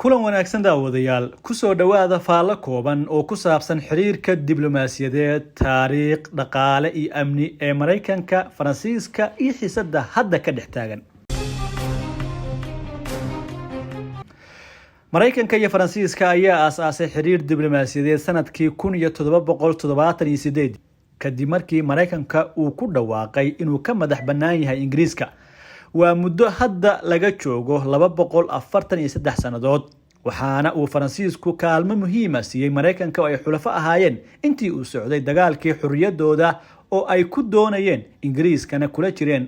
Kulan wanaagsan, daawadayaal. Kusoo dhowaada faallo kooban oo ku saabsan xiriirka diblomaasiyadeed, taariikh, dhaqaale iyo amni ee Maraykanka, Faransiiska iyo xiisadda hadda ka dhex taagan. Maraykanka iyo Faransiiska ayaa aasaasay xiriir diblomaasiyadeed sanadkii 1778, kadib markii Maraykanka uu ku dhawaaqay inuu ka madax bannaan yahay Ingiriiska. Waa muddo hadda laga joogo 243 sannadood, waxaana uu Faransiisku kaalmo muhiima siiyey Maraykanka oo ay xulafo ahaayeen intii uu socday dagaalkii xorriyaddooda oo ay ku doonayeen Ingiriiskana kula jireen.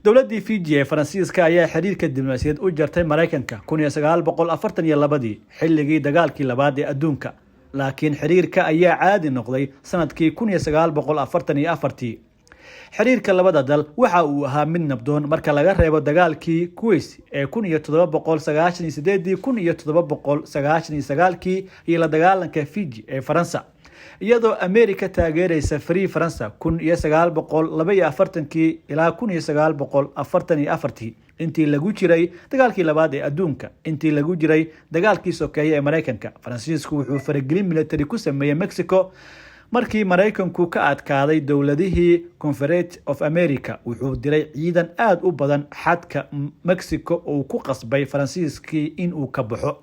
Dowladdii Fiji ee Faransiiska ayaa xiriirka diblomaasiyadeed u jartay Maraykanka 1942-dii, xilligii dagaalkii labaad ee adduunka, laakiin xiriirka ayaa caadi noqday sanadkii 1944-tii. Xiriirka labada dal waxa uu ahaa mid nabdoon marka laga reebo dagaalkii Kuwait ee 1798-dii, 1799-kii iyo la dagaalanka Fiji ee Faransa, iyadoo America taageeraysa Free Faransa, 1942-kii ilaa 1944-tii, intii lagu jiray dagaalkii labaad ee adduunka. Intii lagu jiray dagaalkii sokeeye ee Maraykanka, Faransiisku wuxuu faragelin military ku sameeyey Mexico. Markii Maraykanku ka adkaaday dowladihii Confederate of America, wuxuu diray ciidan aada u badan xadka Mexico oo ku qasbay Faransiiskii inuu ka baxo.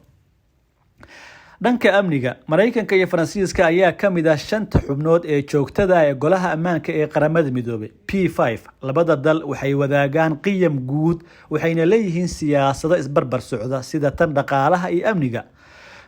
Dhanka amniga, Maraykanka iyo Faransiiska ayaa ka mid ah shanta xubnood ee joogtada ee Golaha Ammaanka ee Qaramada Midoobay, P5. Labada dal waxay wadaagaan qiyam guud, waxayna leeyihiin siyaasado isbarbar socda, sida tan dhaqaalaha iyo amniga.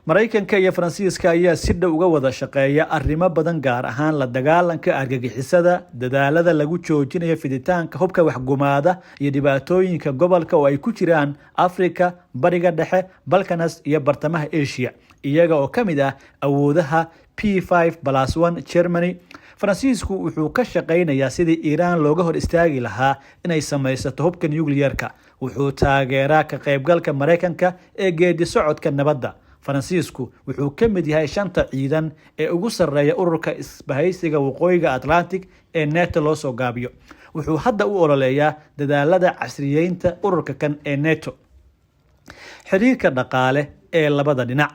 Maraykanka iyo Faransiiska ayaa si dhow uga wada shaqeeya arrimo badan, gaar ahaan la dagaalanka argagixisada, dadaalada lagu joojinayo fiditaanka hubka waxgumaada iyo dhibaatooyinka gobolka oo ay ku jiraan Afrika, Bariga Dhexe, Balkanas iyo Bartamaha Asia, iyaga oo ka mid ah awoodaha P5+1. Germany. Faransiisku wuxuu ka shaqaynayaa sidii Iiraan looga hor istaagi lahaa inay samaysato hubka nuclearka. Wuxuu taageeraa ka qaybgalka Maraykanka ee geedi socodka nabadda. Faransiisku wuxuu ka mid yahay shanta ciidan ee ugu sarreeya ururka Isbahaysiga Waqooyiga Atlantic ee NATO loo soo gaabiyo. Wuxuu hadda u ololeeyaa dadaalada casriyeynta ururka kan ee NATO. Xiriirka dhaqaale ee labada dhinac: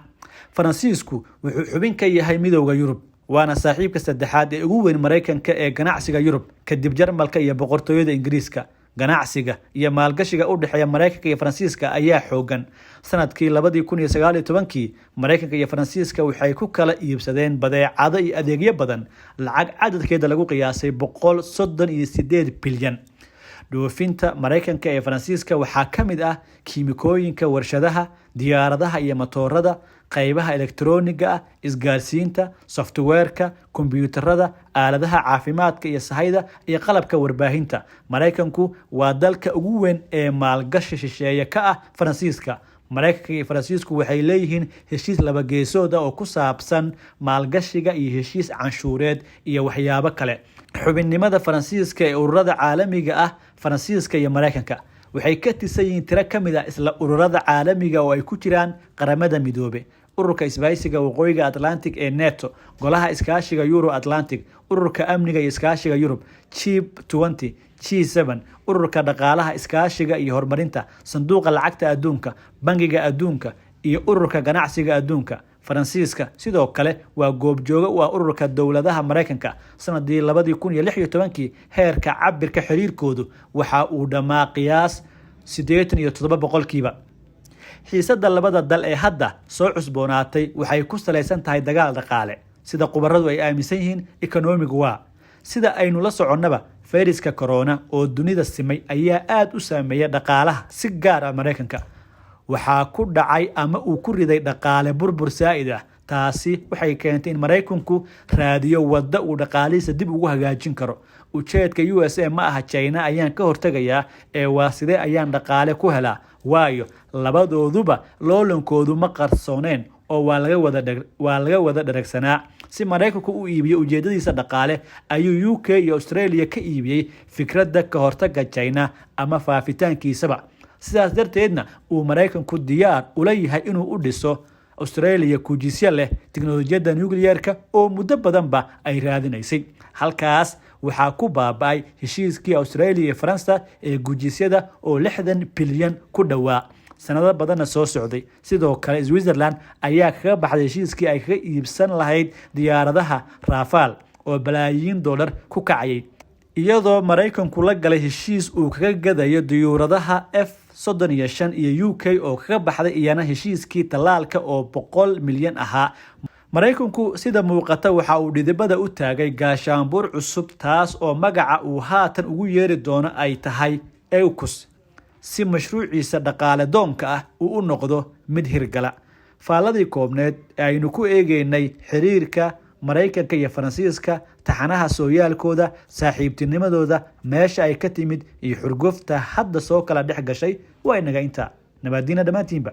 Faransiisku wuxuu xubin ka yahay Midowda Yurub, waana saaxiibka saddexaad ee ugu weyn Maraykanka ee ganacsiga Yurub, kadib Jarmalka iyo Boqortooyada Ingiriiska. Ganacsiga iyo maalgashiga u dhexeeya Maraykanka iyo Faransiiska ayaa xoogan. Sanadkii 2019-kii, Maraykanka iyo Faransiiska waxay ku kala iibsadeen badeecado iyo adeegyo badan lacag cadadkeeda lagu qiyaasay 138 bilyan. Dhoofinta Maraykanka ee Faransiiska waxaa ka mid ah kiimikooyinka warshadaha, diyaaradaha iyo matoorada, qaybaha elektarooniga ah, isgaarsiinta, softwareka, kombiyuutarada, aaladaha caafimaadka iyo sahayda, iyo qalabka warbaahinta. Maraykanku waa dalka ugu weyn ee maalgashi shisheeye ka ah Faransiiska. Maraykanka iyo Faransiisku waxay leeyihiin heshiis laba geesood ah oo ku saabsan maalgashiga iyo heshiis canshuureed iyo waxyaabo kale. Xubinnimada Faransiiska ee ururada caalamiga ah: Faransiiska iyo Maraykanka waxay ka tirsan yihiin tiro ka mid ah isla ururada caalamiga, oo ay ku jiraan Qaramada Midoobe, Ururka Isbahaysiga Waqooyiga Atlantic ee NATO, Golaha Iskaashiga Euro Atlantic, Ururka Amniga iyo Iskaashiga Yurub, G20, G7, Ururka Dhaqaalaha Iskaashiga iyo Horumarinta, Sanduuqa Lacagta Adduunka, Bangiga Adduunka iyo Ururka Ganacsiga Adduunka. Faransiiska sidoo kale waa goobjooga u ah Ururka Dowladaha Maraykanka. Sanadii 2016-kii, heerka cabirka xiriirkoodu waxa uu dhammaa qiyaas 87%. Xiisadda labada dal ee hadda soo cusboonaatay waxay ku salaysan tahay dagaal dhaqaale, sida khubaradu ay aaminsan yihiin, economic war. Sida aynu la soconnaba, fayraska corona oo dunida simay ayaa aada u saameeya dhaqaalaha, si gaar ah Maraykanka. Waxaa ku dhacay ama uu ku riday dhaqaale burbur saa'id ah. Taasi waxay keentay in Maraykanku raadiyo waddo uu dhaqaalihiisa dib ugu hagaajin karo. Ujeedka USA ma aha "China ayaan ka hortegayaa" ee waa "Sidee ayaan dhaqaale ku helaa?" Waayo, labadooduba loolankoodu ma qarsooneen oo waa laga wada dharagsanaa. Si Maraykanku u iibiyo ujeedadiisa dhaqaale ayuu UK iyo Australia ka iibiyey fikradda ka hortaga China ama faafitaankiisaba, sidaas darteedna uu Maraykanku diyaar ula yahay inuu u dhiso Australia kujisyo leh tiknolojiyadda nuclearka oo muddo badanba ay raadinaysay. Halkaas waxaa ku baaba-ay heshiiskii Australia iyo Faransa ee gujisyada oo 60 bilyan ku dhowaa. Sanado badanna soo socday. Sidoo kale, Switzerland ayaa kaga baxday heshiiskii ay kaga iibsan lahayd diyaaradaha Rafale oo balaayiin dollar ku kacayay, iyadoo Maraykanku la galay heshiis uu kaga gadayo diyuuradaha F-35, iyo UK oo kaga baxday iyana heshiiskii tallaalka oo 100 milyan ahaa. Maraykanku sida muuqata waxa uu dhidibada u taagay gaashaanbuur cusub, taas oo magaca uu haatan ugu yeeri doono ay tahay AUKUS, si mashruuciisa dhaqaale doonka ah uu u noqdo mid hirgala. Faalladii koobneed ee aynu ku eegeynay xiriirka Maraykanka iyo Faransiiska, taxanaha sooyaalkooda, saaxiibtinimadooda, meesha ay ka timid iyo xurgufta hadda soo kala dhex gashay, waa inaga intaa. Nabaadiina dhammaantiinba.